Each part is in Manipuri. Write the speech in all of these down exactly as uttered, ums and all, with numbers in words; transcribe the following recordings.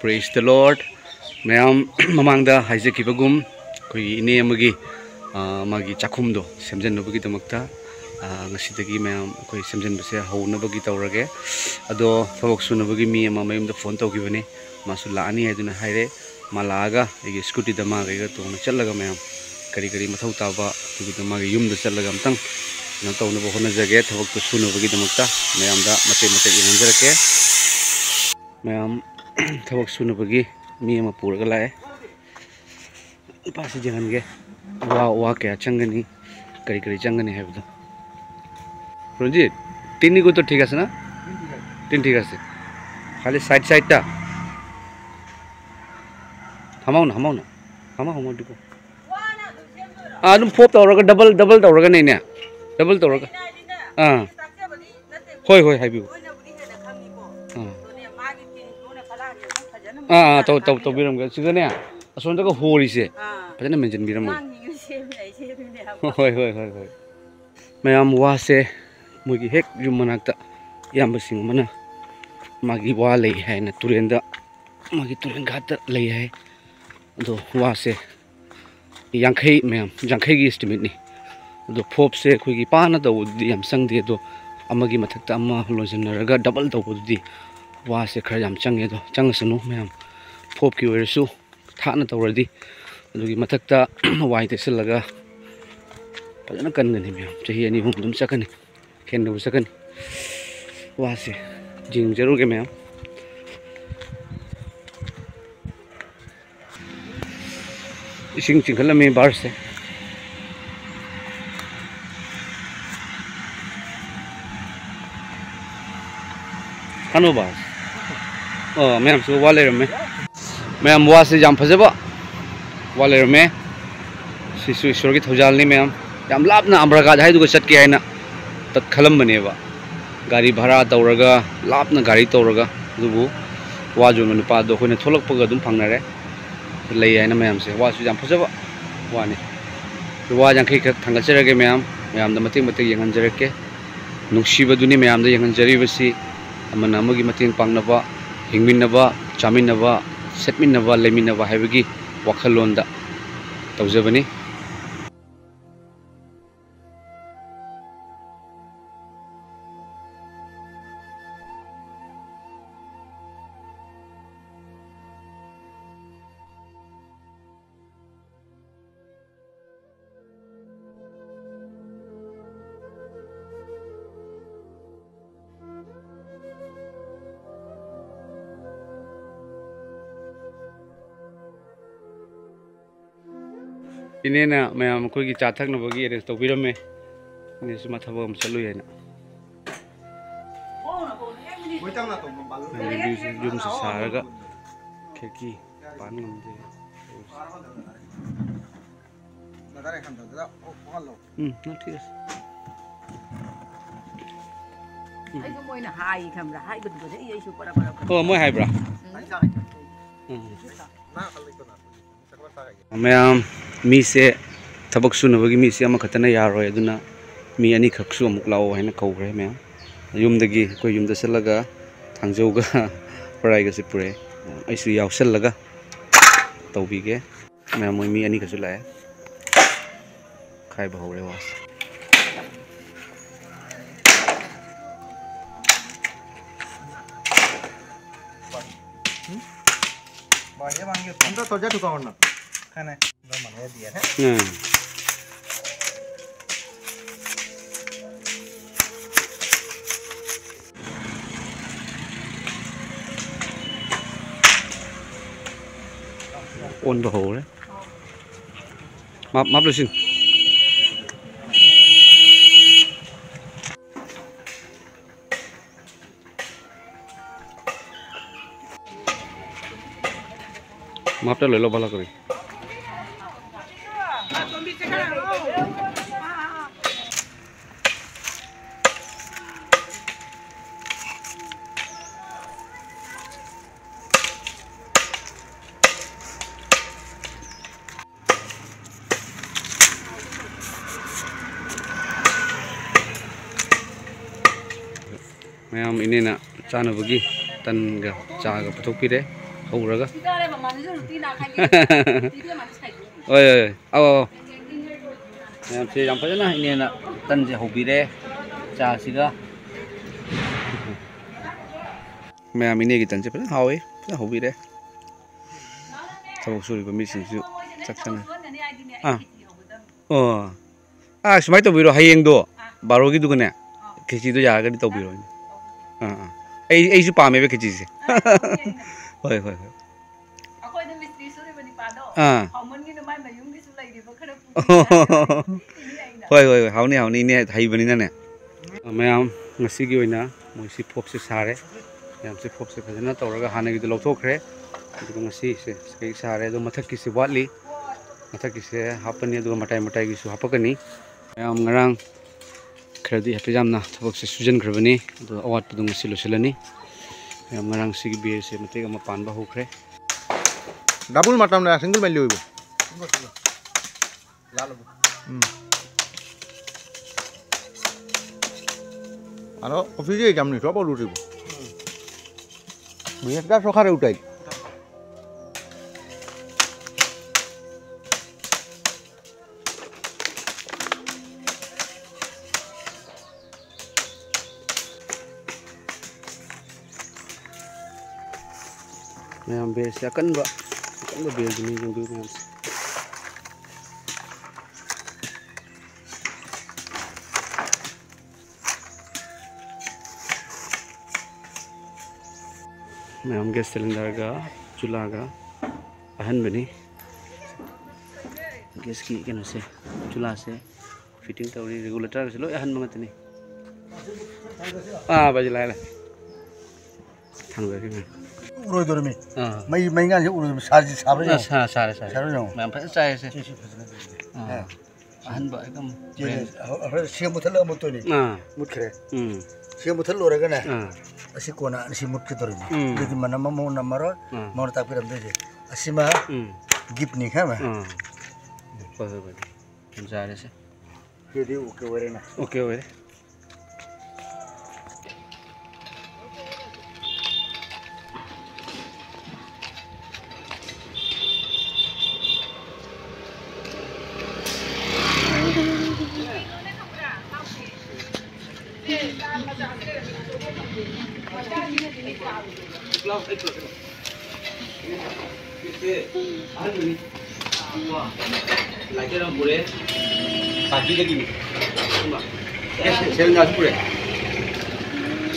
Praise the Lord. ꯃꯌꯥꯝ ꯃꯃꯥꯡꯗ ꯍꯥꯏꯖꯈꯤꯕꯒꯨꯝ, ꯑꯩꯈꯣꯏꯒꯤ ꯏꯅꯦ ꯑꯃꯒꯤ, ꯑ, ꯃꯥꯒꯤ ꯆꯥꯛꯈꯨꯝꯗꯣ ꯁꯦꯝꯖꯟꯅꯕꯒꯤꯗꯃꯛꯇ, ꯑ, ꯉꯁꯤꯗꯒꯤ ꯃꯌꯥꯝ ꯑꯩꯈꯣꯏ ꯁꯦꯝꯖꯟꯕꯁꯦ ꯍꯧꯅꯕꯒꯤ ꯇꯧꯔꯒꯦ꯫ ꯑꯗꯣ ꯊꯕꯛ ꯁꯨꯅꯕꯒꯤ ꯃꯤ ꯑꯃ ꯃꯌꯨꯝꯗ ꯐꯣꯟ ꯇꯧꯈꯤꯕꯅꯤ, ꯃꯥꯁꯨ ꯂꯥꯛꯑꯅꯤ ꯍꯥꯏꯗꯨꯅ ꯍꯥꯏꯔꯦ꯫ ꯃꯥ ꯂꯥꯛꯑꯒ ꯑꯩꯒꯤ ꯁ꯭ꯀꯨꯇꯤꯗ ꯃꯥꯒ ꯑꯩꯒ ꯇꯣꯡꯅ ꯆꯠꯂꯒ ꯃꯌꯥꯝ ꯀꯔꯤ ꯀꯔꯤ ꯃꯊꯧ ꯇꯥꯕ ꯑꯗꯨꯒꯤꯗꯣ ꯃꯥꯒꯤ ꯌꯨꯝꯗ ꯆꯠꯂꯒ ꯑꯝꯇꯪ ꯀꯩꯅꯣ ꯇꯧꯅꯕ ꯍꯣꯠꯅꯖꯒꯦ꯫ ꯊꯕꯛꯇꯣ ꯁꯨꯅꯕꯒꯤꯗꯃꯛꯇ ꯃꯌꯥꯝꯗ ꯃꯇꯦꯛ ꯃꯇꯦꯛ ꯌꯦꯡꯍꯟꯖꯔꯛꯀꯦ꯫ ꯃꯌꯥꯝ ꯊꯕꯛ ꯁꯨꯅꯕꯒꯤ ꯃꯤ ꯑꯃ ꯄꯨꯔꯒ ꯂꯥꯛꯑꯦ꯫ ꯅꯨꯄꯥꯁꯤ ꯌꯦꯡꯍꯟꯒꯦ꯫ ꯋꯥ, ꯋꯥ ꯀꯌꯥ ꯆꯪꯒꯅꯤ, ꯀꯔꯤ ꯀꯔꯤ ꯆꯪꯒꯅꯤ ꯍꯥꯏꯕꯗꯣ꯫ ꯔꯟꯖꯤꯠ, টিনিগুলো তো ঠিক আছে না? তিন ঠিক আছে। খালি সাইড সাইডটা। হামাও না, হামাও না। হামাও, হামাও, ঢুকো। ꯑꯥ, ꯑꯗꯨꯝ ꯐꯣꯞ ꯇꯧꯔꯒ, ꯗꯕꯜ, ꯗꯕꯜ ꯇꯧꯔꯒꯅꯦ, ꯏꯅꯦ꯫ ꯗꯕꯜ ꯇꯧꯔꯒ꯫ ꯑꯥ꯫ ꯍꯣꯏ, ꯍꯣꯏ, ꯍꯥꯏꯕꯤꯌꯨ꯫ ꯑꯥ꯫ ꯑꯥ, ꯑꯥ, ꯇꯧ-, ꯇꯧ-, ꯇꯧꯕꯤꯔꯝꯒꯦ꯫ ꯁꯤꯗꯅꯦ, ꯑꯁꯣꯝꯗꯒ ꯍꯣꯔꯤꯁꯦ, ꯑꯥ꯫ ꯐꯖꯅ ꯃꯦꯟꯁꯤꯟꯕꯤꯔꯝꯃꯒꯦ꯫ ꯍꯣꯏ, ꯍꯣꯏ, ꯍꯣꯏ, ꯍꯣꯏ꯫ ꯃꯌꯥꯝ, ꯋꯥꯁꯦ ꯃꯣꯏꯒꯤ ꯍꯦꯛ ꯌꯨꯝ ꯃꯅꯥꯛꯇ ꯏꯌꯥꯝꯕꯁꯤꯡ ꯑꯃꯅ ꯃꯥꯒꯤ ꯋꯥ ꯂꯩ ꯍꯥꯏꯅ ꯇꯨꯔꯦꯟꯗ, ꯃꯥꯒꯤ ꯇꯨꯔꯦꯟ ꯘꯥꯠꯇ ꯂꯩ ꯍꯥꯏ꯫ ꯑꯗꯣ ꯋꯥꯁꯦ ꯌꯥꯡꯈꯩ, ꯃꯌꯥꯝ, ꯌꯥꯡꯈꯩꯒꯤ ꯏꯁꯇꯤꯃꯦꯠꯅꯤ꯫ ꯑꯗꯣ ꯐꯣꯞꯁꯦ ꯑꯩꯈꯣꯏꯒꯤ ꯄꯥꯅ ꯇꯧꯕꯗꯨꯗꯤ ꯌꯥꯝ ꯆꯪꯗꯦ, ꯑꯗꯣ ꯑꯃꯒꯤ ꯃꯊꯛꯇ ꯑꯃ ꯂꯣꯟꯁꯤꯟꯅꯔꯒ ꯗꯕꯜ ꯇꯧꯕꯗꯨꯗꯤ ꯋꯥꯁꯦ ꯈꯔ ꯌꯥꯝ ꯆꯪꯉꯦ꯫ ꯑꯗꯣ ꯆꯪꯉꯁꯅꯨ ꯃꯌꯥꯝ, ꯐꯣꯞꯀꯤ ꯑꯣꯏꯔꯁꯨ ꯊꯥꯛꯅ ꯇꯧꯔꯗꯤ ꯑꯗꯨꯒꯤ ꯃꯊꯛꯇ ꯋꯥꯏ ꯇꯩꯁꯜꯂꯒ ꯐꯖꯅ ꯀꯟꯒꯅꯤ ꯃꯌꯥꯝ, ꯆꯍꯤ ꯑꯅꯤ ꯑꯍꯨꯝ ꯑꯗꯨꯝ ꯆꯠꯀꯅꯤ꯫ ꯍꯦꯟꯅꯕꯨ ꯆꯠꯀꯅꯤ꯫ ꯋꯥꯁꯦ ꯌꯦꯡꯖꯔꯨꯒꯦ ꯃꯌꯥꯝ꯫ ꯏꯁꯤꯡ ꯆꯤꯡꯈꯠꯂꯝꯃꯤ ꯕꯥꯔꯁꯦ꯫ ꯍꯅꯨꯕ꯫ ꯑꯣ, ꯃꯌꯥꯝꯁꯨ ꯋꯥ ꯂꯩꯔꯝꯃꯦ꯫ ꯃꯌꯥꯝ, ꯋꯥꯁꯦ ꯌꯥꯝ ꯐꯖꯕ ꯋꯥ ꯂꯩꯔꯝꯃꯦ꯫ ꯁꯤꯁꯨ ꯏꯁꯣꯔꯒꯤ ꯊꯧꯖꯥꯜꯅꯤ ꯃꯌꯥꯝ꯫ ꯌꯥꯝ ꯂꯥꯞꯅ ꯑꯝꯕ꯭ꯔꯒꯥꯗ ꯍꯥꯏꯗꯨꯒ ꯆꯠꯀꯦ ꯍꯥꯏꯅ ꯇꯠ ꯈꯜꯂꯝꯕꯅꯦꯕ꯫ ꯒꯥꯔꯤ ꯚꯔꯥ ꯇꯧꯔꯒ, ꯂꯥꯞꯅ ꯒꯥꯔꯤ ꯇꯧꯔꯒ, ꯑꯗꯨꯕꯨ ꯋꯥ ꯌꯣꯟꯕ ꯅꯨꯄꯥꯗꯣ ꯑꯩꯈꯣꯏꯅ ꯊꯣꯛꯂꯛꯄꯒ ꯑꯗꯨꯝ ꯐꯪꯅꯔꯦ꯫ ꯂꯩ ꯍꯥꯏꯅ ꯃꯌꯥꯝꯁꯦ꯫ ꯋꯥꯁꯨ ꯌꯥꯝ ꯐꯖꯕ ꯋꯥꯅꯤ꯫ ꯋꯥ ꯌꯥꯡꯈꯩ ꯈꯛ ꯊꯥꯡꯒꯠꯆꯔꯒꯦ ꯃꯌꯥꯝ꯫ ꯃꯌꯥꯝꯗ ꯃꯇꯦꯛ ꯃꯇꯦꯛ ꯌꯦꯡꯍꯟꯖꯔꯛꯀꯦ꯫ ꯅꯨꯡꯁꯤꯕꯗꯨꯅꯤ ꯃꯌꯥꯝꯗ ꯌꯦꯡꯍꯟꯖꯔꯤꯕꯁꯤ꯫ ꯑꯃꯅ ꯑꯃꯒꯤ ꯃꯇꯦꯡ ꯄꯥꯡꯅꯕ, ꯍꯤꯡꯃꯤꯟꯅꯕ, ꯆꯥꯃꯤꯟꯅꯕ, ꯁꯦꯠꯃꯤꯟꯅꯕ, ꯂꯩꯃꯤꯟꯅꯕ ꯍꯥꯏꯕꯒꯤ ꯋꯥꯈꯜꯂꯣꯟꯗ ꯇꯧꯖꯕꯅꯤ꯫ ꯏꯅꯦꯅ ꯃꯌꯥꯝ ꯑꯩꯈꯣꯏꯒꯤ ꯆꯥ ꯊꯛꯅꯕꯒꯤ ꯑꯦꯔꯦꯟꯖ ꯇꯧꯕꯤꯔꯝꯃꯦ꯫ ꯏꯅꯦꯁꯨ ꯃꯥ ꯊꯕꯛ ꯑꯃ ꯆꯠꯂꯨꯏ ꯍꯥꯏꯅ꯫ ꯌꯨꯝꯁꯦ ꯁꯥꯔꯒ ꯈꯦꯀꯤ ꯄꯥꯟ ꯉꯝꯗꯦ꯫ ꯎꯝ, ꯅꯪ ꯊꯤꯔꯁꯤ꯫ ꯑꯩꯁꯨ ꯃꯣꯏꯅ ꯍꯥꯏ ꯈꯪꯕ꯭ꯔꯥ? ꯍꯥꯏꯕꯗꯨꯗ ꯑꯩ, ꯑꯩꯁꯨ ꯕꯔꯥ ꯕꯔꯥ ꯕꯔꯥ꯫ ꯑꯣ, ꯃꯣꯏ ꯍꯥꯏꯕ꯭ꯔꯥ? ꯎꯝ꯫ ꯎꯝ꯫ ꯃꯌꯥꯝ, ꯃꯤꯁꯦ, ꯊꯕꯛ ꯁꯨꯅꯕꯒꯤ ꯃꯤꯁꯦ ꯑꯃꯈꯛꯇꯅ ꯌꯥꯔꯣꯏ, ꯑꯗꯨꯅ ꯃꯤ ꯑꯅꯤꯈꯛꯁꯨ ꯑꯃꯨꯛ ꯂꯥꯛꯑꯣ ꯍꯥꯏꯅ ꯀꯧꯈ꯭ꯔꯦ ꯃꯌꯥꯝ꯫ ꯌꯨꯝꯗꯒꯤ, ꯑꯩꯈꯣꯏ ꯌꯨꯝꯗ ꯆꯠꯂꯒ ꯊꯥꯡꯖꯧꯒ ꯍꯣꯔꯥꯏꯒꯁꯦ ꯄꯨꯔꯛꯑꯦ꯫ ꯑꯩꯁꯨ ꯌꯥꯎꯁꯜꯂꯒ ꯇꯧꯕꯤꯒꯦ꯫ ꯃꯌꯥꯝ, ꯃꯣꯏ ꯃꯤ ꯑꯅꯤꯈꯛꯁꯨ ꯂꯥꯛꯑꯦ꯫ ꯈꯥꯏꯕ ꯍꯧꯔꯦ ꯋꯥꯁꯦ꯫ ꯎꯝ? ꯎꯝ꯫ ꯑꯣꯟꯕ ꯍꯧꯔꯦ꯫ ꯃꯥꯞ, ꯃꯥꯞ ꯂꯣꯏꯁꯤꯟ꯫ মাপটা লই লও ভালা করি। ꯃꯌꯥꯝ ꯏꯅꯦꯅ ꯆꯥꯅꯕꯒꯤ ꯇꯟꯒ ꯆꯥꯒ ꯄꯨꯊꯣꯛꯄꯤꯔꯦ ꯍꯧꯔꯒ꯫ ꯍꯣꯏ, ꯍꯣꯏ, ꯍꯣꯏ꯫ ꯑꯧ, ꯑꯧ꯫ ꯃꯌꯥꯝꯁꯦ ꯌꯥꯝ ꯐꯖꯅ ꯏꯅꯦꯅ ꯇꯟꯁꯦ ꯍꯧꯕꯤꯔꯦ ꯆꯥꯁꯤꯒ꯫ ꯃꯌꯥꯝ ꯏꯅꯦꯒꯤ ꯇꯟꯁꯦ ꯐꯖꯅ ꯍꯥꯎꯋꯤ, ꯐꯖꯅ ꯍꯧꯕꯤꯔꯦ꯫ ꯊꯕꯛ ꯁꯨꯔꯤꯕ ꯃꯤꯁꯤꯡꯁꯨ ꯆꯥꯛ ꯆꯥꯅ-, ꯑꯥ꯫ ꯑꯣ꯫ ꯑꯥ, ꯁꯨꯃꯥꯏꯅ ꯇꯧꯕꯤꯔꯣ, ꯍꯌꯦꯡꯗꯣ ꯕꯥꯔꯣꯒꯤꯗꯨꯒꯅꯦ, ꯈꯦꯆꯤꯗꯣ ꯌꯥꯔꯒꯗꯤ ꯇꯧꯕꯤꯔꯣ꯫ ꯑꯥ, ꯑꯥ꯫ ꯑꯩ, ꯑꯩꯁꯨ ꯄꯥꯝꯃꯦꯕ ꯈꯦꯆꯤꯁꯦ꯫ ꯍꯣꯏ, ꯍꯣꯏ, ꯍꯣꯏ꯫ ꯑꯩꯈꯣꯏꯗ ꯃꯤꯁꯇ꯭ꯔꯤ ꯁꯨꯔꯤꯕ ꯅꯤꯄꯥꯗꯣ ꯑꯥ꯫ ꯍꯥꯎꯃꯟꯒꯤꯗꯅ ꯃꯥꯏ ꯃꯌꯨꯝꯒꯤꯁꯨ ꯂꯩꯔꯤꯕ ꯈꯔ ꯄꯨꯈꯤꯅꯤ ꯍꯥꯏ꯫ ꯍꯣꯏ, ꯍꯣꯏ, ꯍꯣꯏ꯫ ꯍꯥꯎꯅꯤ, ꯍꯥꯎꯅꯤ꯫ ꯏꯅꯦ ꯍꯩꯕꯅꯤꯅꯅꯦ꯫ ꯃꯌꯥꯝ, ꯉꯁꯤꯒꯤ ꯑꯣꯏꯅ ꯃꯣꯏꯁꯤ ꯐꯣꯞꯁꯦ ꯁꯥꯔꯦ꯫ ꯃꯌꯥꯝꯁꯦ ꯐꯣꯞꯁꯦ ꯐꯖꯅ ꯇꯧꯔꯒ ꯍꯥꯟꯅꯒꯤꯗꯣ ꯂꯧꯊꯣꯛꯈ꯭ꯔꯦ꯫ ꯑꯗꯨꯒ ꯉꯁꯤꯁꯦ ꯀꯩ ꯁꯥꯔꯦ꯫ ꯑꯗꯣ ꯃꯊꯛꯀꯤꯁꯦ ꯋꯥꯠꯂꯤ꯫ ꯃꯊꯛꯀꯤꯁꯦ ꯍꯥꯞꯄꯅꯤ, ꯑꯗꯨꯒ ꯃꯇꯥꯏ ꯃꯇꯥꯏꯒꯤꯁꯨ ꯍꯥꯞꯄꯛꯀꯅꯤ꯫ ꯃꯌꯥꯝ ꯉꯔꯥꯡ ꯈꯔꯗꯤ ꯍꯥꯏꯐꯦꯠ ꯌꯥꯝꯅ ꯊꯕꯛꯁꯦ ꯁꯨꯖꯟꯈ꯭ꯔꯕꯅꯤ꯫ ꯑꯗꯣ ꯑꯋꯥꯠꯄꯗꯣ ꯉꯁꯤ ꯂꯣꯏꯁꯤꯜꯂꯅꯤ꯫ ꯃꯌꯥꯝ ꯉꯔꯥꯡ ꯁꯤꯒꯤ ꯕꯦꯔꯁꯦ ꯃꯇꯦꯛ ꯑꯃ ꯄꯥꯟꯕ ꯍꯧꯈ꯭ꯔꯦ꯫ Double ꯃꯇꯝꯅ single ꯃꯩ ꯂꯣꯏꯕ꯫ ꯎꯝ꯫ Alors, office-এ যামনি, সব উঠিব। বিয়েটা সকালে উঠাই। ꯃꯌꯥꯝ ꯕꯦꯔꯁꯦ ꯑꯀꯟꯕ, ꯑꯀꯟꯕ ꯕꯦꯔꯗꯨꯅꯤ ꯌꯦꯡꯕꯤꯌꯨ ꯃꯌꯥꯝꯁꯦ꯫ ꯃꯌꯥꯝ ꯒ꯭ꯌꯥꯁ ꯁꯤꯂꯤꯟꯗꯔꯒ ꯆꯨꯂꯥꯒ ꯑꯍꯟꯕꯅꯤ꯫ ꯒ꯭ꯌꯥꯁꯀꯤ ꯀꯩꯅꯣꯁꯦ, ꯆꯨꯂꯥꯁꯦ꯫ Fitting ꯇꯧꯔꯤ, regulator-ꯁꯦ ꯂꯣꯏ ꯑꯍꯟꯕ ꯉꯥꯛꯇꯅꯤ꯫ ꯑꯥ, ꯕꯥꯖꯤ, ꯂꯥꯛꯑꯦ, ꯂꯥꯛꯑꯦ꯫ ꯊꯥꯡꯗꯔꯤ ꯃꯌꯥꯝ꯫ ꯎꯔꯣꯏꯗꯧꯔꯤꯃꯤ꯫ ꯑꯥ꯫ ꯃꯩ, ꯃꯩꯉꯥꯟꯁꯦ ꯎꯔꯣꯏꯗꯧꯔꯤꯃꯤ꯫ ꯁꯥꯔꯁꯤ ꯁꯥꯕ꯭ꯔꯥ ꯑꯥ, ꯌꯦꯡꯉꯣ꯫ ꯁꯥ-, ꯁꯥꯔꯦ, ꯁꯥꯔꯦ꯫ ꯁꯥꯕ꯭ꯔꯥ ꯌꯦꯡꯉꯣ꯫ ꯃꯌꯥꯝ ꯐꯖꯅ ꯆꯥꯏꯌꯦ ꯁꯦ꯫ ꯁꯤ, ꯁꯤ ꯐꯖꯅ ꯇꯧꯔꯤꯁꯦ꯫ ꯑꯥ꯫ ꯑꯥ꯫ ꯑꯍꯟꯕ ꯑꯦꯛꯗꯝ ꯆꯦ-, brand꯫ ꯍ-, ꯍ-, ꯁꯤ ꯃꯨꯠꯊꯠꯂꯒ ꯃꯨꯠꯇꯣꯏꯅꯤ꯫ ꯑꯥ꯫ ꯃꯨꯠꯈ꯭ꯔꯦ꯫ ꯎꯝ꯫ ꯁꯤ ꯃꯨꯠꯊꯠ ꯂꯣꯏꯔꯒꯅꯦ, ꯑꯥ꯫ ꯑꯁꯤ ꯀꯣꯟꯅ ꯑꯁꯤ ꯃꯨꯠꯀꯗꯧꯔꯤꯃꯤ꯫ ꯎꯝ꯫ ꯑꯗꯨꯗꯤ ꯃꯅꯝ ꯑꯃꯃꯨꯛ ꯅꯝꯃꯔꯣꯏ꯫ ꯑꯥ꯫ ꯃꯉꯣꯟꯗ ꯇꯥꯛꯄꯤꯔꯝꯗꯣꯏꯁꯦ꯫ ꯑꯁꯤꯃ ꯎꯝ꯫ Gift-ꯅꯤ ꯈꯪꯉꯕ? ꯑꯥ꯫ ꯍꯣꯏ, ꯍꯣꯏ, ꯍꯣꯏ꯫ ꯌꯥꯝ ꯆꯥꯔꯦꯁꯦ꯫ ꯁꯤꯗꯤ OK ꯑꯣꯏꯔꯦꯅꯦ꯫ OK ꯑꯣꯏꯔꯦ꯫ ꯑꯍꯟꯗꯨꯅꯤ꯫ ꯂꯥꯏꯇꯔ ꯑꯃ ꯄꯨꯔꯛꯑꯦ꯫ ꯄꯥꯔꯇꯤꯗꯒꯤꯅꯤ꯫ ꯑꯦ, ꯁꯦ-, ꯁꯦꯜ ꯒꯥꯁꯨ ꯄꯨꯔꯛꯑꯦ꯫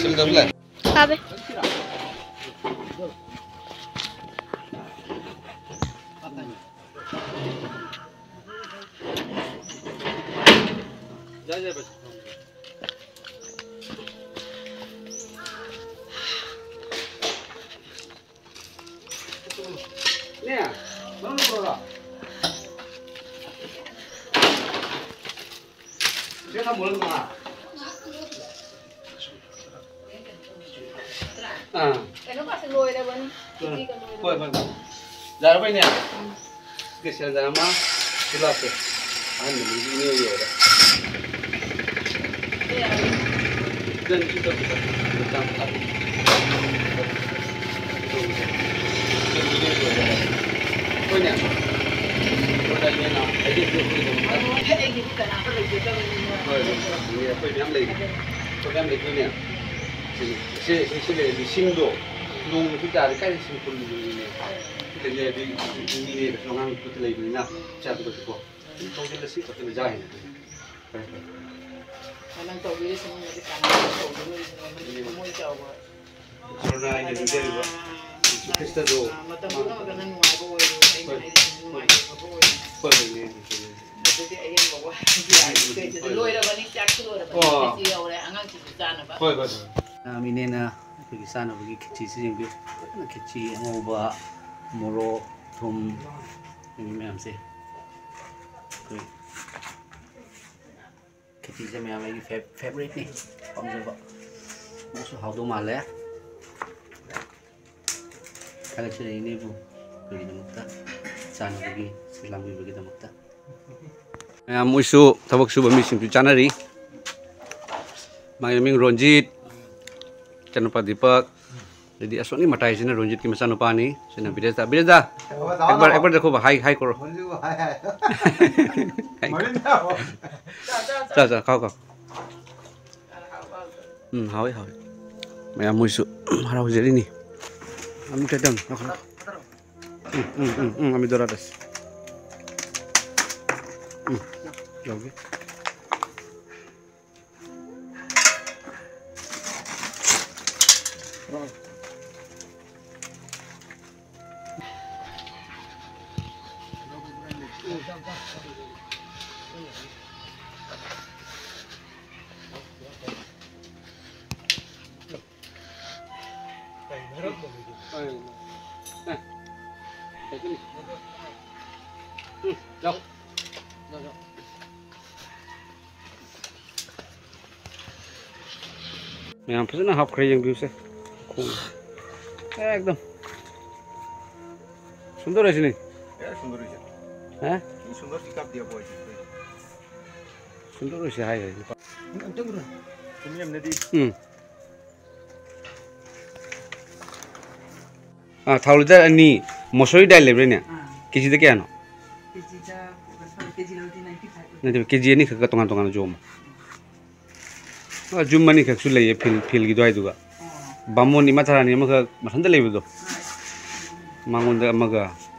ꯁꯦꯜ ꯒꯥꯁꯨ ꯂꯥꯛꯑꯦ꯫ ꯀꯥꯕꯦ꯫ ꯅꯦ, ꯅꯪ ꯄꯨꯔꯛꯑꯣꯔꯣ? ꯁꯦ, ꯊꯝꯃꯣ, ꯅꯪ ꯄꯨꯔꯛꯑꯣ꯫ ꯑꯥ꯫ ꯀꯩꯅꯣ ꯀꯥꯁꯦ ꯂꯣꯏꯔꯕꯅꯤ꯫ ꯎꯝ꯫ ꯎꯇꯤꯒ ꯂꯣꯏꯔꯕꯅꯤ꯫ ꯍꯣꯏ, ꯍꯣꯏ, ꯍꯣꯏ꯫ ꯌꯥꯔꯕꯩꯅꯦ? ꯎꯝ꯫ ꯀꯦꯁꯦꯜꯗ ꯑꯃ ꯁꯤꯂꯥꯛꯀꯦ꯫ ꯑꯍꯟꯕꯗꯨꯗꯤ ꯏꯅꯦ ꯌꯧꯔꯦ꯫ ꯁꯤꯗꯅꯤ, ꯁꯤ ꯇꯧꯁꯤ, ꯇꯧꯁꯤ꯫ ꯃꯆꯥ ꯃꯆꯥ꯫ ꯑꯩꯈꯣꯏꯅꯦ꯫ ꯑꯩꯈꯣꯏꯗ ꯏꯅꯦꯅ ꯍꯥꯏꯗꯤ ꯑꯩꯈꯣꯏꯒꯤꯗꯃꯛꯇ꯫ ꯑꯩꯒꯤꯗꯤ ꯀꯅꯥꯝꯇ ꯂꯩꯖꯗꯕꯅꯤꯅ꯫ ꯍꯣꯏ, ꯍꯣꯏ꯫ ꯑꯩꯈꯣꯏ ꯃꯌꯥꯝ ꯂꯩꯔꯤ꯫ ꯑꯩꯈꯣꯏ ꯃꯌꯥꯝ ꯂꯩꯗꯣꯏꯅꯦ꯫ ꯁꯤ, ꯁꯤ, ꯁꯤ ꯂꯩꯔꯗꯤ ꯁꯤꯡꯗꯣ ꯅꯣꯡ ꯅꯨꯃꯤꯠ ꯇꯥꯔꯗꯤ ꯀꯥꯏꯗ ꯁꯤꯡ ꯄꯨꯜꯂꯨꯗꯣꯏꯅꯣꯅꯦ? ꯁꯤ ꯂꯩꯔꯗꯤ ꯏꯅꯦꯗꯁꯨ ꯑꯉꯥꯡ ꯈꯨꯠꯇ ꯂꯩꯕꯅꯤꯅ ꯆꯥꯕꯗꯁꯨꯀꯣ꯫ ꯁꯤ ꯊꯧꯖꯤꯜꯂꯁꯤ ꯈꯣꯠꯆꯤꯜꯂ ꯌꯥꯏꯅ꯫ ꯐꯔꯦ, ꯐꯔꯦ꯫ ꯅꯪ ꯇꯧꯕꯤꯔꯤꯁꯤ ꯃꯤꯅꯗꯤ ꯀꯅꯥꯅ ꯇꯧꯕꯤꯔꯣꯏꯁꯤꯅꯣ? ꯅꯪꯒꯤ ꯊꯃꯣꯏ ꯆꯥꯎꯕ꯫ ꯀꯣꯔꯣꯅꯥ ꯑꯩꯅ ꯅꯤꯡꯖꯔꯤꯕ ꯌꯦꯁꯨ ꯈ꯭ꯔꯤꯁꯇꯗꯣ꯫ ꯑꯥ, ꯃꯇꯝ ꯄꯨꯝꯅꯃꯛꯇ ꯅꯪ ꯅꯨꯡꯉꯥꯏꯕ ꯑꯣꯏꯔꯣ꯫ ꯑꯩꯅ ꯍꯣꯏ꯫ ꯍꯥꯏꯔꯤꯁꯤꯅ ꯍꯣꯏ꯫ ꯅꯨꯡꯉꯥꯏꯕ ꯑꯣꯏꯔꯣ꯫ ꯍꯣꯏ, ꯍꯣꯏ, ꯏꯅꯦ꯫ ꯑꯗꯨꯗꯤ ꯑꯍꯦꯟꯕ ꯋꯥ ꯍꯥꯏꯗꯤ ꯍꯣꯏ, ꯍꯣꯏ꯫ ꯂꯣꯏꯔꯕꯅꯤ, ꯆꯥꯛꯁꯨ ꯂꯣꯏꯔꯕꯅꯤ꯫ ꯑꯣ꯫ ꯈꯦꯆꯤ ꯌꯧꯔꯦ, ꯑꯉꯥꯡꯁꯤꯡꯁꯨ ꯆꯥꯅꯕ꯫ ꯍꯣꯏ, ꯍꯣꯏ, ꯍꯣꯏ꯫ ꯃꯤꯅꯦꯅ ꯑꯩꯈꯣꯏꯒꯤ ꯆꯥꯅꯕꯒꯤ ꯈꯦꯆꯤꯁꯤ ꯌꯦꯡꯕꯤꯌꯨ꯫ ꯐꯖꯅ ꯈꯦꯆꯤ ꯑꯉꯧꯕ, ꯃꯣꯔꯣꯛ, ꯊꯨꯝ, ꯃꯌꯥꯝꯁꯦ꯫ ꯑꯩꯈꯣꯏ ꯈꯦꯆꯤꯁꯦ ꯃꯌꯥꯝ ꯑꯩꯒꯤ ꯐꯦ-, ꯐꯦꯕꯣꯔꯥꯏꯠꯅꯤ, ꯄꯥꯝꯖꯕ꯫ ꯑꯗꯨꯁꯨ ꯍꯥꯎꯗꯧ ꯃꯥꯜꯂꯦ꯫ ꯊꯥꯒꯠꯆꯔꯤ ꯏꯅꯦꯕꯨ ꯑꯩꯈꯣꯏꯒꯤꯗꯃꯛꯇ ꯆꯥꯅꯕꯒꯤ ꯁꯤꯜ ꯂꯥꯡꯕꯤꯕꯒꯤꯗꯃꯛꯇ꯫ ꯃꯌꯥꯝ ꯃꯣꯏꯁꯨ ꯊꯕꯛ ꯁꯨꯕ ꯃꯤꯁꯤꯡꯁꯨ ꯆꯥꯅꯔꯤ꯫ ꯃꯥꯒꯤ ꯃꯃꯤꯡ ꯔꯣꯟꯖꯤꯠ, ꯏꯆꯥꯅꯨꯄꯥ ꯗꯤꯄꯛ, ꯑꯗꯩꯗꯤ ꯑꯁꯣꯝꯒꯤ ꯃꯇꯥꯏꯁꯤꯅ ꯔꯣꯟꯖꯤꯠꯀꯤ ꯃꯆꯥꯅꯨꯄꯥꯅꯤ꯫ ꯁꯤꯅ ꯕꯤꯔꯦꯁꯇ꯫ ꯕꯤꯔꯦꯁꯇ, ꯑꯦꯛꯕꯥꯔ, ꯑꯦꯛꯕꯥꯔ ꯗꯦꯈꯣ ꯚꯥꯏ, ꯍꯥꯏ, ꯍꯥꯏ ꯀꯣꯔꯣ꯫ ꯃꯣꯟꯖꯨ ꯍꯥꯏ ꯍꯥꯏ꯫ ꯍꯥꯏ ꯀꯣꯔꯣ꯫ ꯃꯣꯟꯖꯨ ꯍꯥꯏ꯫ ꯆꯥ, ꯆꯥ, ꯈꯥꯎ, ꯈꯥꯎ꯫ ꯎꯝ, ꯍꯥꯎꯋꯤ, ꯍꯥꯎꯋꯤ꯫ ꯃꯌꯥꯝ ꯃꯣꯏꯁꯨ ꯍꯔꯥꯎꯖꯔꯤꯅꯤ꯫ ꯑꯃꯨꯛꯇꯗꯪ ꯂꯧꯈꯠꯂꯣ꯫ ꯎꯝ, ꯎꯝ, ꯎꯝ, ꯎꯝ, ꯑꯃꯤꯗꯣꯔꯥꯗꯁ꯫ ꯎꯝ, ꯌꯥꯎꯒꯦ꯫ ꯃꯌꯥꯝ ꯐꯖꯅ ꯍꯥꯞꯈ꯭ꯔꯦ, ꯌꯦꯡꯕꯤꯌꯨꯁꯦ꯫ ꯈꯣꯡ ꯑꯦꯛꯗꯝ ꯁꯨꯟꯗꯔ ꯍꯥꯏꯁꯤꯅꯤ꯫ ꯑꯦ, ꯁꯨꯟꯗꯔ ꯍꯥꯏꯁꯦ꯫ ꯍꯥ? ꯃꯤ ꯁꯨꯟꯗꯔ ꯁꯤ ꯀꯥꯞꯇꯦ ꯑꯩꯈꯣꯏ꯫ ꯁꯨꯟꯗꯔ ꯍꯥꯏꯁꯦ ꯍꯥꯏ ꯍꯥꯏ꯫ ꯎꯝ꯫ ꯑꯥ, ꯊꯥꯎ ꯂꯤꯇꯔ ꯑꯅꯤ꯫ ꯃꯁꯨꯔꯤ ꯗꯥꯏꯜ ꯂꯩꯕ꯭ꯔꯥꯅꯦ? ꯑꯥ꯫ ꯀꯦꯖꯤꯗ ꯀꯌꯥꯅꯣ? ꯀꯦꯖꯤꯗ, ꯀꯦꯖꯤ ꯂꯧꯔꯗꯤ ninety five꯫ ꯅꯠꯇꯦꯕ, ꯀꯦꯖꯤ ꯑꯅꯤꯈꯛꯀ ꯇꯣꯉꯥꯟ ꯇꯣꯉꯥꯟꯅ ꯌꯣꯝꯃꯣ꯫ ꯑꯥ, ꯖꯨꯝ ꯑꯅꯤꯈꯛꯁꯨ ꯂꯩꯌꯦ ꯐꯤꯜ, ꯐꯤꯜꯒꯤ ꯑꯗꯨꯋꯥꯏꯗꯨꯒ꯫ ꯑꯥ꯫ ꯕꯥꯃꯣꯟ ꯏꯃꯥ ꯊꯥꯔꯥꯅꯤ ꯑꯃꯈꯛ ꯃꯊꯟꯇ ꯂꯩꯕꯗꯣ꯫ ꯑꯥ꯫ ꯃꯉꯣꯟꯗ ꯑꯃꯒ,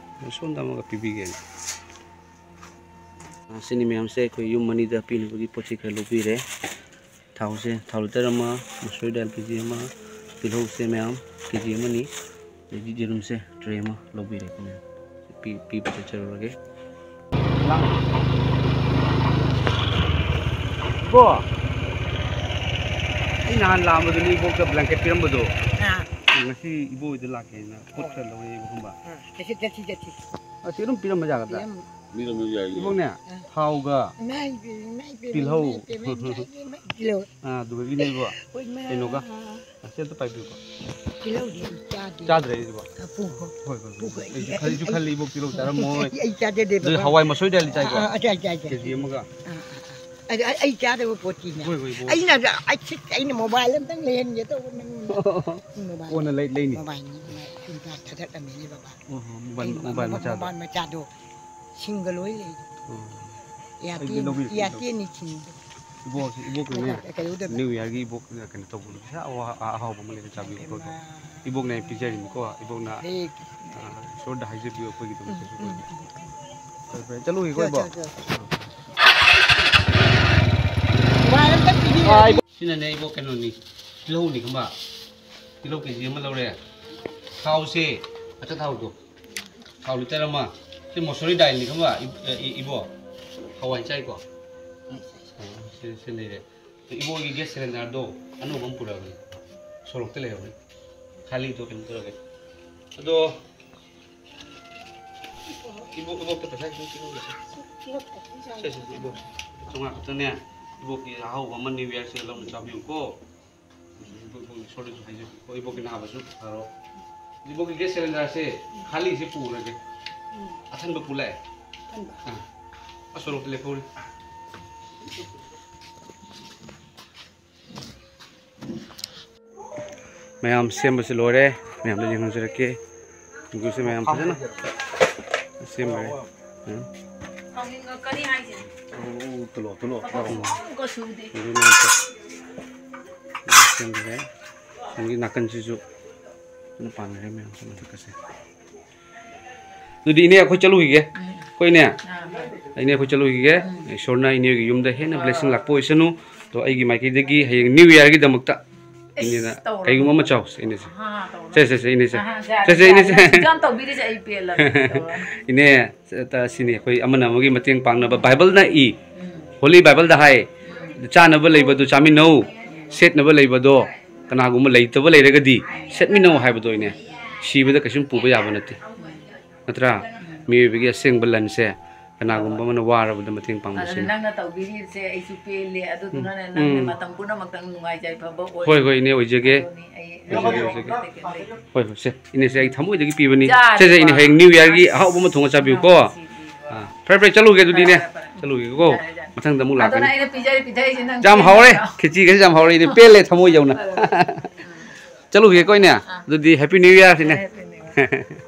ꯁꯣꯝꯗ ꯑꯃꯒ ꯄꯤꯕꯤꯒꯦꯅ꯫ ꯑꯥ, ꯁꯤꯅꯤ ꯃꯌꯥꯝꯁꯦ ꯑꯩꯈꯣꯏ ꯌꯨꯝ ꯑꯅꯤꯗ ꯄꯤꯅꯕꯒꯤ ꯄꯣꯠ ꯆꯩ ꯈꯔ ꯂꯧꯕꯤꯔꯦ꯫ ꯊꯥꯎꯁꯦ, ꯊꯥꯎ ꯂꯤꯇꯔ ꯑꯃ, ꯃꯁꯨꯔꯤ ꯗꯥꯜ ꯀꯦꯖꯤ ꯑꯃ, ꯇꯤꯜꯍꯧꯁꯦ ꯃꯌꯥꯝ ꯀꯦꯖꯤ ꯑꯃꯅꯤ, ꯑꯗꯒꯤ ꯌꯦꯔꯨꯝꯁꯦ ꯇ꯭ꯔꯦ ꯑꯃ ꯂꯧꯕꯤꯔꯦ꯫ ꯄꯤ-, ꯄꯤꯕ ꯆꯠꯆꯔꯨꯔꯒꯦ꯫ ꯏꯕꯣ, ꯑꯩ ꯅꯍꯥꯟ ꯂꯥꯛꯑꯝꯕꯗꯨꯅꯤ ꯏꯕꯣꯛꯇ ꯕ꯭ꯂꯥꯡꯀꯦꯠ ꯄꯤꯔꯝꯕꯗꯣ꯫ ꯑꯥ꯫ ꯉꯁꯤ ꯏꯕꯣ ꯍꯣꯏꯗ ꯂꯥꯛꯀꯦꯅ ꯄꯣꯠ ꯈꯔ ꯂꯧꯔꯛꯑꯦꯕ ꯈꯪꯕ꯫ ꯑꯥ, ꯆꯠꯁꯤ, ꯆꯠꯁꯤ, ꯆꯠꯁꯤ꯫ ꯑꯁꯤ ꯑꯗꯨꯝ ꯄꯤꯔꯝꯕ ꯌꯥꯒꯗ꯭ꯔꯥ? ꯄꯤꯔꯝ-, ꯃꯤꯔꯣ ꯃꯤꯔꯣ ꯌꯥꯏꯌꯦ꯫ ꯏꯕꯣꯛꯅꯦ, ꯑꯥ꯫ ꯊꯥꯎꯒ ꯏꯃꯥ ꯏꯕꯦꯝ, ꯏꯃꯥ ꯏꯕꯦꯝ, ꯇꯤꯜꯍꯧ꯫ ꯏꯃꯥ ꯏꯕꯦꯝ, ꯏꯃꯥ ꯏꯕꯦꯝ, ꯇꯤꯜꯍꯧ꯫ ꯑꯥ, ꯑꯗꯨꯗꯒꯤꯅꯦ ꯏꯕꯣ꯫ ꯍꯣꯏ, ꯃꯥ꯫ ꯀꯩꯅꯣꯒ꯫ ꯑꯁꯤ ꯑꯝꯇ ꯄꯥꯏꯕꯤꯌꯨꯀꯣ꯫ ꯇꯤꯜꯍꯧꯗꯤ ꯑꯩ ꯆꯥꯗꯦ꯫ ꯆꯥꯗ꯭ꯔꯦ ꯑꯩꯗꯤꯀꯣ꯫ ꯑꯥ, ꯄꯨꯈꯣ꯫ ꯍꯣꯏ, ꯍꯣꯏ, ꯍꯣꯏ꯫ ꯄꯨꯈꯣ, ꯑꯩ, ꯑꯩꯁꯨ ꯈꯜꯂꯤ, ꯑꯩ, ꯑꯩꯁꯨ ꯈꯜꯂꯤ ꯏꯕꯣꯛ ꯇꯤꯜꯍꯧ ꯆꯥꯔꯝꯃꯣꯏ꯫ ꯑꯩ, ꯑꯩ ꯆꯥꯖꯗꯦ ꯑꯗꯨ ꯕꯕꯥ꯫ ꯍꯋꯥꯏ ꯃꯁꯣꯏ ꯗꯥꯜꯗꯤ ꯆꯥꯏꯀꯣ? ꯑꯥ, ꯑꯥ, ꯆꯥꯏ, ꯆꯥꯏ, ꯆꯥꯏ꯫ ꯀꯦꯖꯤ ꯑꯃꯒ꯫ ꯑꯥ, ꯑꯥ, ꯑꯥ꯫ ꯑꯗꯨ ꯑꯩ, ꯑꯩ ꯆꯥꯗꯕ ꯄꯣꯠꯇꯤꯅꯦ꯫ ꯍꯣꯏ, ꯍꯣꯏ, ꯏꯕꯣꯛ꯫ ꯑꯩꯅ, ꯑꯩ, ꯑꯩꯅ mobile ꯑꯝꯇꯪ ꯂꯩꯍꯟꯒꯦ ꯇꯧꯕ ꯅꯪꯉꯣꯟꯗ꯫ Mobile꯫ ꯀꯣꯟꯅ ꯂꯩ-, ꯂꯩꯅꯤ꯫ Mobile ꯅꯤ, ꯃꯥꯏ ꯁꯨꯝ ꯊꯥ-, ꯊꯥꯗꯠꯂꯝꯃꯤꯅꯦ ꯕꯕꯥ꯫ ꯑꯣ, ꯍꯣ, mobile, ꯑꯩ ꯃ-, mobile ꯃ-, ꯃꯆꯥꯗꯣ꯫ Mobile ꯃꯆꯥꯗꯣ ꯁꯤꯡꯒ ꯂꯣꯏ ꯂꯩ꯫ ꯑꯣ꯫ ꯏꯌꯥꯔꯇꯦꯜ, ꯑꯩꯗꯤ ꯂꯧꯕꯤꯔꯛꯀꯦ, ꯏꯌꯥꯔꯇꯦꯜꯅꯤ ꯁꯤꯡꯗꯣ꯫ ꯏꯕꯣꯛ, ꯏꯕꯣꯛꯀꯤꯅꯦ꯫ ꯀꯩ, ꯀꯩ ꯎꯗꯦ? New Yearꯒꯤ ꯏꯕꯣꯛꯅ ꯀꯩꯅꯣ ꯇꯧꯕꯗꯣ, ꯄꯩꯁꯥ ꯑꯍꯥꯎ-, ꯑꯍꯥꯎꯕ ꯑꯃ ꯂꯩꯔ ꯆꯥꯕꯤꯌꯨꯀꯣ꯫ ꯏꯃꯥ꯫ ꯏꯕꯣꯛꯅ ꯄꯤꯖꯔꯤꯅꯤꯀꯣ, ꯏꯕꯣꯛꯅ, ꯑꯦ꯫ ꯑ, ꯏꯁꯣꯔꯗ ꯍꯥꯏꯖꯕꯤꯌꯨ ꯑꯩꯈꯣꯏꯒꯤꯗꯃꯛꯇꯁꯨ꯫ ꯎꯝ, ꯎꯝ, ꯎꯝ꯫ ꯐꯔꯦ, ꯐꯔꯦ, ꯆꯠꯂꯨꯈꯤꯀꯣ, ꯆꯠ, ꯏꯕꯣꯛ꯫ ꯆꯠ, ꯆꯠ꯫ ꯋꯥꯏ ꯑꯝꯇ ꯄꯤꯕꯤꯌꯨ꯫ ꯁꯤꯅꯅꯦ, ꯏꯕꯣꯛ, ꯀꯩꯅꯣꯅꯤ, ꯇꯤꯜꯍꯧꯅꯤ, ꯈꯪꯕ? ꯇꯤꯜꯍꯧ ꯀꯦ ꯖꯤ ꯑꯃ ꯂꯧꯔꯦ꯫ ꯊꯥꯎꯁꯦ, ꯑꯆꯥ ꯊꯥꯎꯗꯣ꯫ ꯊꯥꯎ ꯂꯤꯇꯔ ꯑꯃ꯫ ꯁꯤ ꯃꯁꯨꯔꯤ ꯗꯥꯏꯜꯅꯤ, ꯈꯪꯕ? ꯏ-, ꯏ-, ꯏꯕꯣ? ꯍꯋꯥꯏ ꯆꯥꯏꯀꯣ? ꯑ, ꯁꯤ, ꯁꯤ ꯂꯩꯔꯦ꯫ ꯏꯕꯣꯒꯤ gas cylinderꯗꯣ ꯑꯅꯧꯕ ꯑꯃ ꯄꯨꯔꯛꯑꯕꯅꯤ꯫ ꯁꯣꯔꯣꯛꯇ ꯂꯩꯍꯧꯕꯅꯤ꯫ ꯈꯥꯂꯤꯗꯣ ꯀꯩꯅꯣ ꯇꯧꯔꯒꯦ꯫ ꯑꯗꯣ, ꯏꯕꯣ, ꯏꯕꯣꯛꯇ ꯄꯩꯁꯥ ꯈꯤꯇꯪ ꯄꯤꯔꯝꯒꯦ꯫ ꯁꯦ, ꯁꯦ, ꯁꯦ, ꯏꯕꯣ꯫ ꯆꯥꯝꯃꯉꯥ ꯈꯛꯇꯅꯦ꯫ ꯏꯕꯣꯛꯀꯤ ꯑꯍꯥꯎꯕ ꯑꯃ New Yearꯁꯤꯗ ꯂꯧꯅ ꯆꯥꯕꯤꯌꯨꯀꯣ꯫ ꯏꯕꯣꯛ, ꯏꯕꯣꯛ, ꯏꯁꯣꯔꯗꯁꯨ ꯍꯥꯏꯖꯒꯦꯀꯣ, ꯏꯕꯣꯛꯀꯤ ꯅꯥꯕꯁꯨ ꯐꯔꯣ꯫ ꯏꯕꯣꯛꯀꯤ gas cylinderꯁꯦ ꯈꯥꯂꯤꯁꯦ ꯄꯨꯔꯒꯦ꯫ ꯎꯝ꯫ ꯑꯊꯟꯕ ꯄꯨ ꯂꯥꯛꯑꯦ꯫ ꯑꯊꯟꯕ꯫ ꯑꯥ꯫ ꯑꯁꯣꯔꯣꯛꯇ ꯂꯦꯞꯍꯧꯔꯤ꯫ ꯃꯌꯥꯝ ꯁꯦꯝꯕꯁꯤ ꯂꯣꯏꯔꯦ꯫ ꯃꯌꯥꯝꯗ ꯌꯦꯡꯍꯟꯖꯔꯛꯀꯦ꯫ ꯁꯤꯡꯖꯨꯁꯦ ꯃꯌꯥꯝ ꯐꯖꯅ ꯁꯦꯝ ꯂꯣꯏꯔꯦ꯫ ꯎꯝ꯫ ꯁꯥꯎꯅꯤꯡꯉꯛꯀꯅꯤ ꯍꯥꯏꯁꯤꯅꯤ꯫ ꯇꯨꯂꯣ, ꯇꯨꯂꯣ꯫ ꯊꯕꯛ ꯁꯨꯡꯁꯨ ꯁꯨꯗꯦ꯫ ꯑꯗꯨ ꯃꯌꯥꯝꯁꯦ ꯁꯦꯝꯈ꯭ꯔꯦ꯫ ꯑꯁꯣꯝꯒꯤ ꯅꯥꯀꯟꯁꯤꯁꯨ ꯐꯖꯅ ꯄꯥꯟꯈ꯭ꯔꯦ ꯃꯌꯥꯝꯁꯦ ꯃꯊꯛꯀꯁꯦ꯫ ꯑꯗꯨꯗꯤ ꯏꯅꯦ ꯑꯩꯈꯣꯏ ꯆꯠꯂꯨꯈꯤꯒꯦ꯫ ꯎꯝ꯫ ꯑꯩꯈꯣꯏ ꯏꯅꯦ, ꯑꯥ, ꯍꯣꯏ꯫ ꯏꯅꯦ ꯑꯩꯈꯣꯏ ꯆꯠꯂꯨꯈꯤꯒꯦ꯫ ꯎꯝ꯫ ꯏꯁꯣꯔꯅ ꯏꯅꯦꯒꯤ ꯌꯨꯝꯗ ꯍꯦꯟꯅ blessing ꯂꯥꯛꯄ ꯑꯣꯏꯁꯅꯨ꯫ ꯑꯗꯣ ꯑꯩꯒꯤ ꯃꯥꯏꯀꯩꯗꯒꯤ ꯍꯌꯦꯡ New Yearꯒꯤꯗꯃꯛꯇ ꯏꯁ, ꯏꯅꯦꯅ ꯇꯧꯔꯣ꯫ ꯀꯩꯒꯨꯝꯕ ꯑꯃ ꯆꯥꯎꯁꯦ, ꯏꯅꯦꯁꯦ꯫ ꯑꯍꯥ, ꯇꯧꯔꯣ꯫ ꯁꯦ, ꯁꯦ, ꯁꯦ, ꯏꯅꯦꯁꯦ꯫ ꯑꯍꯥ, ꯌꯥꯔꯦ, ꯁꯦ, ꯁꯦ, ꯌꯥꯔꯦ, ꯏꯅꯦꯁꯦ꯫ ꯅꯪ ꯁꯨꯛꯌꯥꯝ ꯇꯧꯕꯤꯔꯤꯁꯦ ꯑꯩ ꯄꯦꯜꯂꯕꯅꯤ꯫ ꯇꯧꯔꯣ꯫ ꯏꯅꯦ, ꯁꯤꯅꯤ ꯑꯩꯈꯣꯏ ꯑꯃꯅ ꯑꯃꯒꯤ ꯃꯇꯦꯡ ꯄꯥꯡꯅꯕ꯫ ꯕꯥꯏꯕꯜꯅ ꯏ, ꯎꯝ꯫ Holy Bible ꯗ ꯍꯥꯏ, ꯎꯝ꯫ ꯆꯥꯅꯕ ꯂꯩꯕꯗꯨ ꯆꯥꯃꯤꯟꯅꯧ, ꯎꯝ꯫ ꯁꯦꯠꯅꯕ ꯂꯩꯕꯗꯣ ꯀꯅꯥꯒꯨꯝꯕ ꯂꯩꯇꯕ ꯂꯩꯔꯒꯗꯤ ꯁꯦꯠꯃꯤꯟꯅꯧ ꯍꯥꯏꯕꯗꯣ ꯏꯅꯦ꯫ ꯁꯤꯕꯗ ꯀꯩꯁꯨꯝ ꯄꯨꯕ ꯌꯥꯕ ꯅꯠꯇꯦ꯫ ꯎꯝ꯫ ꯅꯠꯇ꯭ꯔꯥ? ꯎꯝ꯫ ꯃꯤꯑꯣꯏꯕꯒꯤ ꯑꯁꯦꯡꯕ ꯂꯟꯁꯦ ꯀꯅꯥꯒꯨꯝꯕ ꯑꯃꯅ ꯋꯥꯔꯕꯗ ꯃꯇꯦꯡ ꯄꯥꯡꯕ ꯑꯗꯨꯅ ꯁꯤꯅꯤ꯫ ꯅꯪꯅ ꯇꯧꯕꯤꯔꯤꯕꯁꯦ ꯑꯩꯁꯨ ꯄꯦꯜꯂꯦ꯫ ꯎꯝ꯫ ꯑꯗꯨꯗꯨꯅꯅꯦ ꯅꯪꯅ ꯎꯝ꯫ ꯃꯇꯝ ꯄꯨꯝꯅꯃꯛꯇ ꯅꯨꯡꯉꯥꯏ ꯌꯥꯏꯐꯕ ꯑꯣꯏꯌꯨ꯫ ꯍꯣꯏ, ꯍꯣꯏ, ꯏꯅꯦ, ꯑꯣꯏꯖꯒꯦ꯫ ꯑꯗꯨꯅꯤ ꯑꯩ ꯑꯣꯏꯖꯒꯦ, ꯑꯣꯏꯖꯒꯦ꯫ ꯍꯣꯏ, ꯍꯣꯏ, ꯁꯦ, ꯏꯅꯦꯁꯦ ꯑꯩ ꯊꯃꯣꯏꯗꯒꯤ ꯄꯤꯕꯅꯤ꯫ ꯌꯥꯔꯦ, ꯁꯦ, ꯁꯦ, ꯏꯅꯦ, ꯍꯌꯦꯡ New Yearꯒꯤ ꯑꯁ꯫ ꯑꯍꯥꯎꯕ ꯑꯃ ꯊꯣꯡꯉ ꯆꯥꯕꯤꯌꯨꯀꯣ꯫ ꯁꯤ, ꯁꯤ, ꯁꯤ꯫ ꯑꯥ, ꯐꯔꯦ, ꯐꯔꯦ, ꯆꯠꯂꯨꯒꯦ ꯑꯗꯨꯗꯤ, ꯏꯅꯦ꯫ ꯐꯔꯦ, ꯐꯔꯦ, ꯐꯔꯦ꯫ ꯆꯠꯂꯨꯒꯦꯀꯣ꯫ ꯌꯥꯔꯦ, ꯌꯥꯔꯦ꯫ ꯃꯊꯪꯗ ꯑꯃꯨꯛ ꯑꯗꯨꯅ ꯂꯥꯛꯀꯅꯤ꯫ ꯑꯩꯅ ꯄꯤꯖꯔꯤ ꯄꯤꯊꯛꯏꯁꯦ ꯅꯪ ꯌꯥꯝ ꯍꯥꯎꯔꯦ꯫ ꯄꯦꯟꯗ꯭ꯔꯣ? ꯈꯦꯆꯤꯒꯁꯦ ꯌꯥꯝ ꯍꯥꯎꯔꯦ, ꯏꯅꯦ꯫ ꯄꯦꯜꯂꯦ ꯊꯃꯣꯏ ꯌꯧꯅ꯫ ꯐꯔꯦ, ꯐꯔꯦ꯫ ꯆꯠꯂꯨꯒꯦꯀꯣ, ꯏꯅꯦ꯫ ꯑꯥ꯫ ꯑꯗꯨꯗꯤ Happy New Year, ꯏꯅꯦ꯫ Happy New Year꯫